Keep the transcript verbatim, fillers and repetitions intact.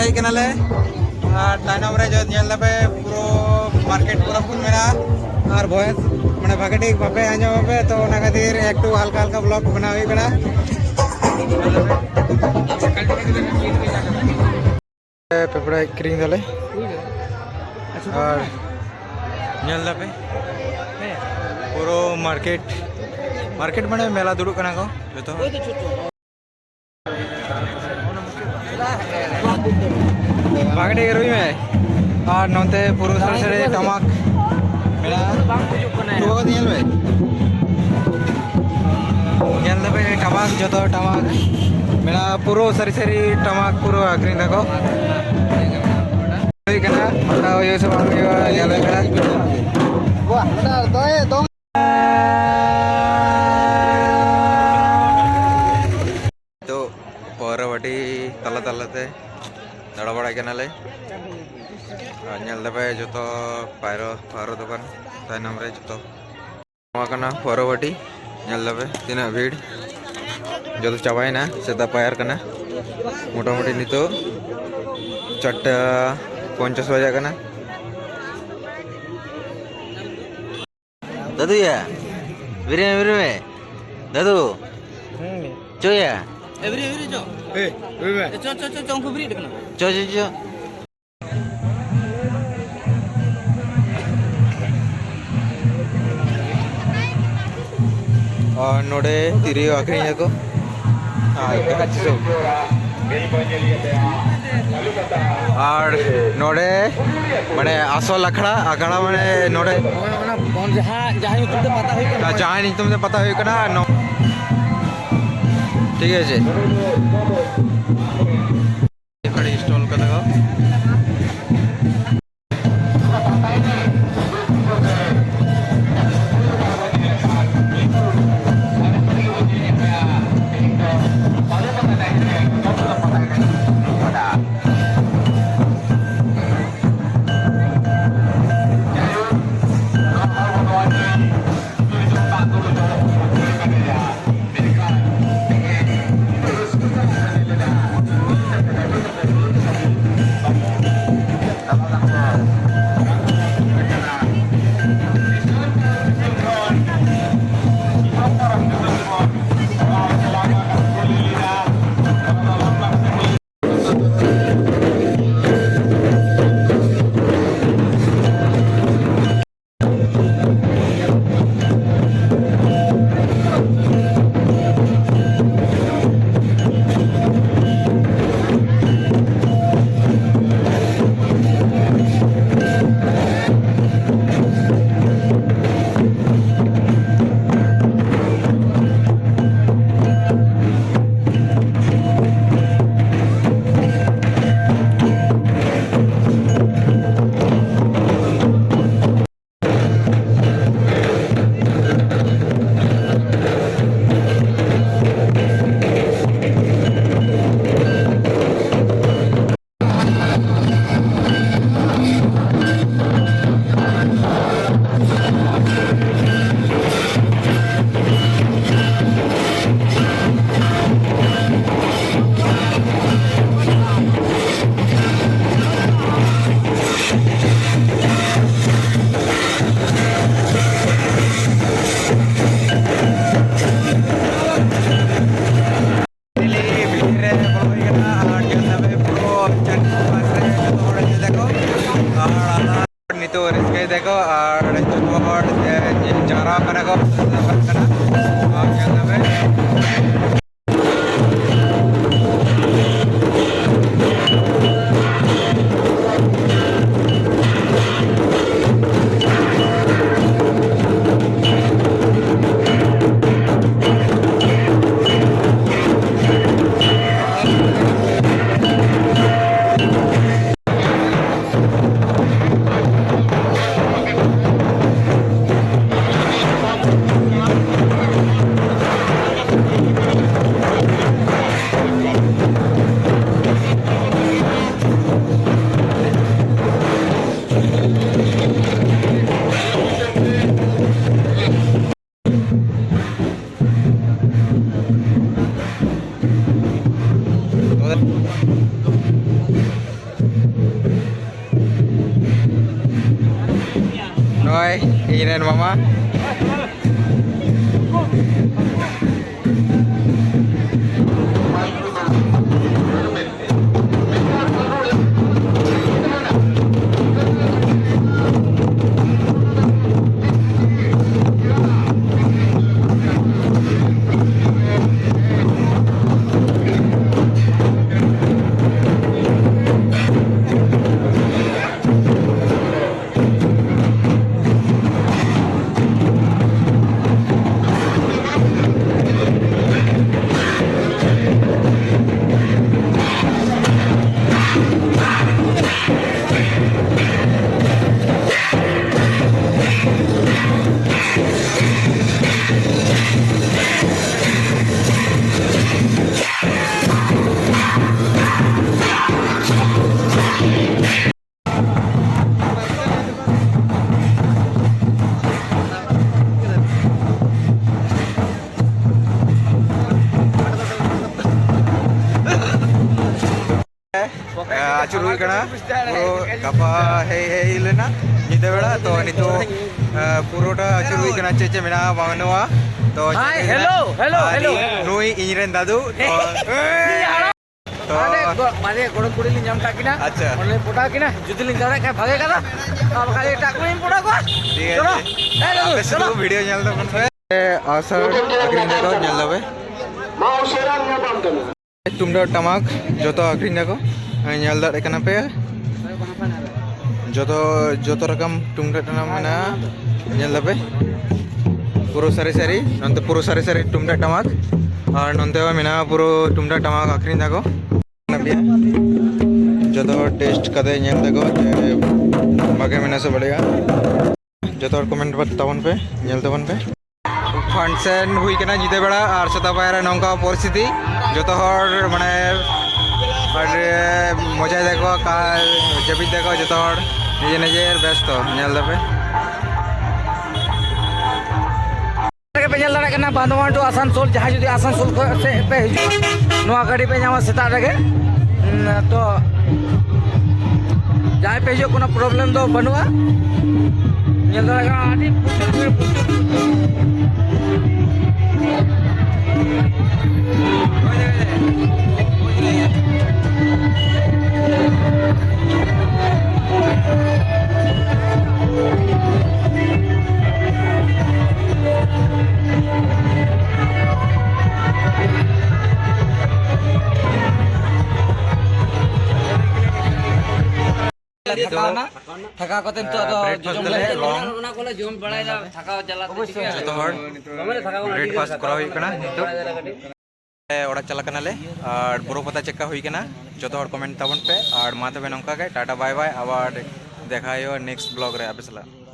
ᱦᱮᱡ ᱠᱟᱱᱟᱞᱮ᱾ ᱟᱨ ᱛᱟᱭᱱᱚᱢ ᱨᱮ ᱡᱚ-, ᱧᱮᱞ ᱫᱟᱯᱮ ᱯᱩᱨᱟᱹ ᱢᱟᱨᱠᱮᱴ ᱯᱩᱨᱟᱹ ᱯᱷᱩᱞ ᱢᱮᱱᱟᱜᱼᱟ᱾ ᱟᱨ ᱵᱷᱚᱭᱮᱥ ᱢᱟᱱᱮ ᱵᱷᱟᱜᱮ ᱴᱷᱤᱠ ᱵᱟᱯᱮ ᱟᱸᱡᱚᱢ ᱟᱯᱮ, ᱛᱚ ᱚᱱᱟ ᱠᱷᱟᱹᱛᱤᱨ ᱮᱠᱴᱩ ᱦᱟᱞᱠᱟ ᱦᱟᱞᱠᱟ ᱵᱞᱚᱜ ᱵᱮᱱᱟᱣ ᱦᱩᱭᱩᱜ ᱠᱟᱱᱟ᱾ ᱯᱮᱯᱲᱟ ᱠᱤᱨᱤᱧ ᱫᱟᱞᱮ᱾ ᱟᱨ ᱧᱮᱞ ᱫᱟᱯᱮ ᱯᱩᱨᱟᱹ ᱢᱟᱨᱠᱮᱴ, ᱢᱟᱨᱠᱮᱴ ᱢᱟᱱᱮ ᱢᱮᱞᱟ ᱫᱩᱲᱩᱵ ᱠᱟᱱᱟ ᱠᱚ ᱡᱚᱛᱚ ᱦᱚᱲ᱾ ᱵᱷᱟᱜᱮ ᱴᱷᱤᱠ ᱨᱩᱭ ᱢᱮ᱾ ᱟᱨ ᱱᱚᱱᱛᱮ ᱯᱩᱨᱟᱹ ᱥᱟᱹᱨᱤ ᱥᱟᱹᱨᱤ ᱴᱟᱢᱟᱠ ᱢᱮᱱᱟᱜᱼᱟ᱾ ᱴᱩᱠᱩ ᱠᱟᱛᱮ ᱧᱮᱞ ᱢᱮ᱾ ᱧᱮᱞ ᱫᱟᱯᱮ ᱴᱟᱢᱟᱠ, ᱡᱚᱛᱚ ᱴᱟᱢᱟᱠ ᱢᱮᱱᱟᱜᱼᱟ᱾ ᱯᱩᱨᱟᱹ ᱥᱟᱹᱨᱤ ᱥᱟᱹᱨᱤ ᱴᱟᱢᱟᱠ ᱯᱩᱨᱟᱹ ᱟᱹᱠᱷᱨᱤᱧ ᱫᱟᱠᱚ᱾ ᱦᱩᱭᱩᱜ ᱠᱟᱱᱟ, ᱦᱟᱛᱟᱣ ᱦᱩᱭᱩᱜᱼᱟ ᱥᱮ ᱵᱟᱝ ᱦᱩᱭᱩᱜᱼᱟ, ᱧᱮᱞ ᱦᱩᱭᱩᱜ ᱠᱟᱱᱟ᱾ ᱱᱤᱛᱚᱜ ᱯᱟᱣᱨᱟ ᱵᱟᱹᱴᱤ ᱛᱟᱞᱟ ᱛᱟᱞᱟᱛᱮ ᱫᱟᱬᱟ ᱵᱟᱲᱟᱭ ᱠᱟᱱᱟᱞᱮ᱾ ᱟᱨ ᱧᱮᱞ ᱫᱟᱯᱮ ᱡᱚᱛᱚ ᱯᱟᱭᱨᱟ, ᱯᱟᱣᱨᱟ ᱫᱚᱠᱟᱱ ᱛᱟᱭᱱᱚᱢ ᱨᱮ ᱡᱚᱛᱚ᱾ ᱱᱚᱣᱟ ᱠᱟᱱᱟ ᱯᱟᱣᱨᱟ ᱵᱟᱹᱴᱤ, ᱧᱮᱞ ᱫᱟᱯᱮ ᱛᱤᱱᱟᱹᱜ ᱵᱷᱤᱲ᱾ ᱡᱚᱛᱚ ᱪᱟᱵᱟᱭᱮᱱᱟ, ᱥᱮᱛᱟᱜ ᱯᱟᱭᱟᱨ ᱠᱟᱱᱟ᱾ ᱢᱚᱴᱟᱢᱩᱴᱤ ᱱᱤᱛᱚᱜ ᱪᱟᱨᱴᱟ ᱯᱚᱧᱪᱟᱥ ᱵᱟᱡᱟᱜ ᱠᱟᱱᱟ᱾ ᱫᱟᱫᱩᱭᱟ, ᱵᱮᱨᱮᱫ ᱢᱮ, ᱵᱮᱨᱮᱫ ᱢᱮ᱾ ᱫᱟᱫᱩ, ᱪᱚᱭᱟ᱾ ᱮ, ᱵᱮᱨᱮᱫ, ᱵᱮᱨᱮᱫ, ᱪᱚ᱾ ᱮ, ᱵᱮᱨᱮᱫ ᱢᱮ᱾ ᱮ, ᱪᱚ, ᱪᱚ, ᱪᱚ, ᱪᱚ, ᱩᱱᱠᱩ ᱵᱮᱨᱮᱫ ᱟᱠᱟᱱᱟ᱾ ᱪᱚ, ᱪᱚ, ᱪᱚ᱾ ᱟᱨ ᱱᱚᱰᱮ ᱛᱤᱨᱭᱳ ᱟᱹᱠᱷᱨᱤᱧ ᱟᱠᱚ᱾ ᱟᱨ ᱱᱚᱰᱮ ᱢᱟᱱᱮ ᱟᱥᱚᱞ ᱟᱠᱷᱲᱟ, ᱟᱠᱷᱲᱟ ᱢᱟᱱᱮ ᱱᱚᱰᱮ ᱚᱱᱟ, ᱚᱱᱟ ᱡᱟᱦᱟᱸ, ᱡᱟᱦᱟᱸ ᱧᱩᱛᱩᱢ ᱛᱮ ᱯᱟᱛᱟ ᱦᱩᱭᱩᱜ ᱠᱟᱱᱟ᱾ ᱡᱟᱦᱟᱸ ᱧᱩᱛᱩᱢ ᱛᱮ ᱯᱟᱛᱟ ᱦᱩᱭᱩᱜ ᱠᱟᱱᱟ, ᱱᱚ-, ᱴᱷᱤᱠ ᱟᱪᱷᱮ᱾ ᱠᱷᱟᱹᱲᱤ ᱥᱴᱚᱞ ᱠᱟᱫᱟ ᱠᱚ᱾ ᱨᱮᱱ ᱢᱟᱢᱟ᱾ ᱟᱹᱪᱩᱨ ᱦᱩᱭ ᱠᱟᱱᱟ, ᱯᱩᱨᱟᱹ ᱜᱟᱯᱟ ᱦᱮᱡ, ᱦᱮᱡ ᱞᱮᱱᱟ ᱧᱤᱫᱟᱹ ᱵᱮᱲᱟ, ᱛᱚ ᱱᱤᱛᱚᱜ, ᱮ, ᱯᱩᱨᱟᱹᱴᱟ ᱟᱹᱪᱩᱨ ᱦᱩᱭ ᱠᱟᱱᱟ, ᱪᱮᱫ ᱪᱮᱫ ᱢᱮᱱᱟᱜᱼᱟ ᱵᱟᱹᱱᱩᱜᱼᱟ᱾ ᱛᱚ ᱦᱟᱭ, ᱧᱮᱞ ᱦᱮᱞᱳ, ᱦᱮᱞᱳ, ᱟᱨ ᱦᱮᱞᱳ᱾ ᱱᱩᱭ ᱤᱧ ᱨᱮᱱ ᱫᱟᱫᱩ, ᱛᱚ, ᱛᱚ ᱢᱟᱱᱮ ᱜᱚ-, ᱢᱟᱱᱮ ᱜᱚᱲᱚᱢ ᱠᱩᱲᱤ ᱞᱤᱧ ᱧᱟᱢ ᱠᱟᱜ ᱠᱤᱱᱟ᱾ ᱟᱪᱪᱷᱟ᱾ ᱚᱸᱰᱮ ᱯᱚᱴᱟᱣ ᱠᱤᱱᱟ, ᱡᱩᱫᱤ ᱞᱤᱧ ᱫᱟᱲᱮᱭᱟᱜ ᱠᱷᱟᱱ ᱵᱷᱟᱜᱮ ᱠᱟᱛᱷᱟ, ᱟᱨ ᱵᱟᱠᱷᱟᱱ ᱮᱴᱟᱜ ᱠᱩᱲᱤ ᱞᱤᱧ ᱯᱚᱴᱟᱣ ᱠᱚᱣᱟ᱾ ᱴᱷᱤᱠ ᱪᱚᱞᱚ᱾ ᱟᱪᱷᱮ᱾ ᱦᱮᱸ, ᱫᱟᱫᱩ, ᱟᱯᱮ ᱥᱩᱫᱷᱩ ᱪᱚᱞᱚ᱾ ᱵᱷᱤᱰᱤᱭᱳ ᱧᱮᱞ ᱛᱟᱵᱚᱱ ᱯᱮ᱾ ᱟᱥᱟᱲ ᱟᱹᱠᱷᱨᱤᱧ ᱫᱟᱠᱚ, ᱧᱮᱞ ᱫᱟᱯᱮ᱾ ᱛᱩᱢᱫᱟᱜ ᱴᱟᱢᱟᱠ ᱡᱚᱛᱚ ᱟᱹᱠᱷᱨᱤᱧ ᱫᱟᱠᱚ, ᱧᱮᱞ ᱫᱟᱲᱮᱭᱟᱜ ᱠᱟᱱᱟ ᱯᱮ᱾ ᱡᱚᱛᱚ, ᱡᱚᱛᱚ ᱨᱚᱠᱚᱢ ᱛᱩᱢᱫᱟᱜ ᱴᱟᱢᱟᱠ ᱢᱮᱱᱟᱜᱼᱟ, ᱧᱮᱞ ᱫᱟᱯᱮ᱾ ᱯᱩᱨᱟᱹ ᱥᱟᱹᱨᱤ ᱥᱟᱹᱨᱤ, ᱱᱚᱱᱛᱮ ᱯᱩᱨᱟᱹ ᱥᱟᱹᱨᱤ ᱥᱟᱹᱨᱤ ᱛᱩᱢᱫᱟᱜ ᱴᱟᱢᱟᱠ, ᱟᱨ ᱱᱚᱱᱛᱮ ᱦᱚᱸ ᱢᱮᱱᱟᱜᱼᱟ ᱯᱩᱨᱟᱹ ᱛᱩᱢᱫᱟᱜ ᱴᱟᱢᱟᱠ ᱟᱹᱠᱷᱨᱤᱧ ᱫᱟᱠᱚ᱾ ᱡᱚᱛᱚ ᱦᱚᱲ ᱴᱮᱥᱴ ᱠᱟᱛᱮ ᱧᱮᱞ ᱫᱟᱠᱚ ᱡᱮ ᱵᱷᱟᱜᱮ ᱢᱮᱱᱟᱜᱼᱟ ᱥᱮ ᱵᱟᱹᱲᱤᱡᱼᱟ᱾ ᱡᱚᱛᱚ ᱦᱚᱲ ᱠᱚᱢᱮᱱᱴ ᱛᱟᱵᱚᱱ ᱯᱮ, ᱧᱮᱞ ᱛᱟᱵᱚᱱ ᱯᱮ᱾ ᱯᱷᱟᱱᱥᱮᱱ ᱦᱩᱭ ᱠᱟᱱᱟ ᱧᱤᱫᱟᱹ ᱵᱮᱲᱟ, ᱟᱨ ᱥᱮᱛᱟᱜ ᱯᱟᱭᱟᱨ ᱨᱮ ᱱᱚᱝᱠᱟ ᱯᱚᱨᱤᱥᱛᱷᱤᱛᱤ, ᱡᱚᱛᱚ ᱦᱚᱲ ᱢᱟᱱᱮ ᱟᱹᱰᱤ ᱢᱚᱡᱟᱭ ᱫᱟᱠᱚ, ᱠᱟ-, ᱡᱟᱹᱯᱤᱫ ᱫᱟᱠᱚ ᱡᱚᱛᱚ ᱦᱚᱲ ᱱᱤᱡᱮ ᱱᱤᱡᱮᱨ ᱵᱮᱥᱛᱚ, ᱧᱮᱞ ᱫᱟᱯᱮ᱾ ᱯᱮ ᱧᱮᱞ ᱫᱟᱲᱮᱭᱟᱜ ᱠᱟᱱᱟ ᱵᱟᱸᱫᱷᱣᱟᱱ to ᱟᱥᱟᱱᱥᱳᱞ, ᱡᱟᱦᱟᱸᱭ ᱡᱩᱫᱤ ᱟᱥᱟᱱᱥᱳᱞ ᱠᱷᱚᱱ ᱥᱮᱫ ᱯᱮ ᱦᱤᱡᱩᱜᱼᱟ, ᱱᱚᱣᱟ ᱜᱟᱹᱰᱤ ᱯᱮ ᱧᱟᱢᱟ ᱥᱮᱛᱟᱜ ᱨᱮᱜᱮ᱾ ᱩᱸ, ᱛᱚ ᱡᱟᱦᱟᱸᱭ ᱯᱮ ᱦᱤᱡᱩᱜ, ᱠᱳᱱᱳ ᱯᱨᱚᱵᱞᱮᱢ ᱫᱚ ᱵᱟᱹᱱᱩᱜᱼᱟ᱾ ᱧᱮᱞ ᱫᱟᱲᱮᱭᱟᱜ ᱠᱟᱱᱟ, ᱟᱹᱰᱤ ᱯᱨᱚᱪᱩᱨ ᱵᱷᱤᱲ, ᱯᱨᱚᱪᱩᱨ, ᱯᱨᱚᱪᱩᱨ᱾ ᱞᱮ ᱛᱷᱟᱠᱟᱣᱱᱟ᱾ ᱛᱷᱟᱠᱟᱣ ᱠᱟᱛᱮ ᱱᱤᱛᱚᱜ ᱫᱚ ᱵᱨᱮᱠᱯᱷᱟᱥᱴ ᱡᱚᱡᱚᱢ ᱫᱟᱞᱮ ᱞᱟᱹᱜᱤᱫ ᱞᱚᱝ᱾ ᱚᱱᱟ ᱠᱚᱞᱮ ᱡᱚᱢ ᱵᱟᱲᱟᱭᱮᱫᱟ, ᱛᱷᱟᱠᱟᱣ ᱡᱟᱞᱟᱛᱮ᱾ ᱡᱚᱛᱚ ᱦᱚᱲ ᱫᱚᱢᱮ ᱞᱮ ᱛᱷᱟᱠᱟᱣ ᱠᱟᱱᱟ, ᱟᱹᱰᱤ ᱵᱨᱮᱠᱯᱷᱟᱥᱴ ᱡᱳᱨ ᱠᱚᱨᱟᱣ ᱦᱩᱭᱩᱜ ᱠᱟᱱᱟ ᱱᱤᱛᱚᱜ᱾ ᱚᱲᱟᱜ ᱪᱟᱞᱟᱜ ᱠᱟᱱᱟᱞᱮ᱾ ᱟᱨ ᱵᱳᱨᱳ ᱯᱟᱛᱟ ᱪᱮᱫᱠᱟ ᱦᱩᱭ ᱠᱟᱱᱟ, ᱡᱚᱛᱚ ᱦᱚᱲ ᱠᱚᱢᱮᱱᱴ ᱛᱟᱵᱚᱱ ᱯᱮ᱾ ᱟᱨ ᱢᱟ ᱛᱚᱵᱮ ᱱᱚᱝᱠᱟ ᱜᱮ, ᱴᱟᱴᱟ ᱵᱟᱭ ᱵᱟᱭ, ᱟᱵᱟᱨ ᱫᱮᱠᱷᱟ ᱦᱩᱭᱩᱜᱼᱟ ᱱᱮᱠᱥᱴ ᱵᱞᱚᱜ ᱨᱮ ᱟᱯᱮ ᱥᱟᱞᱟᱜ᱾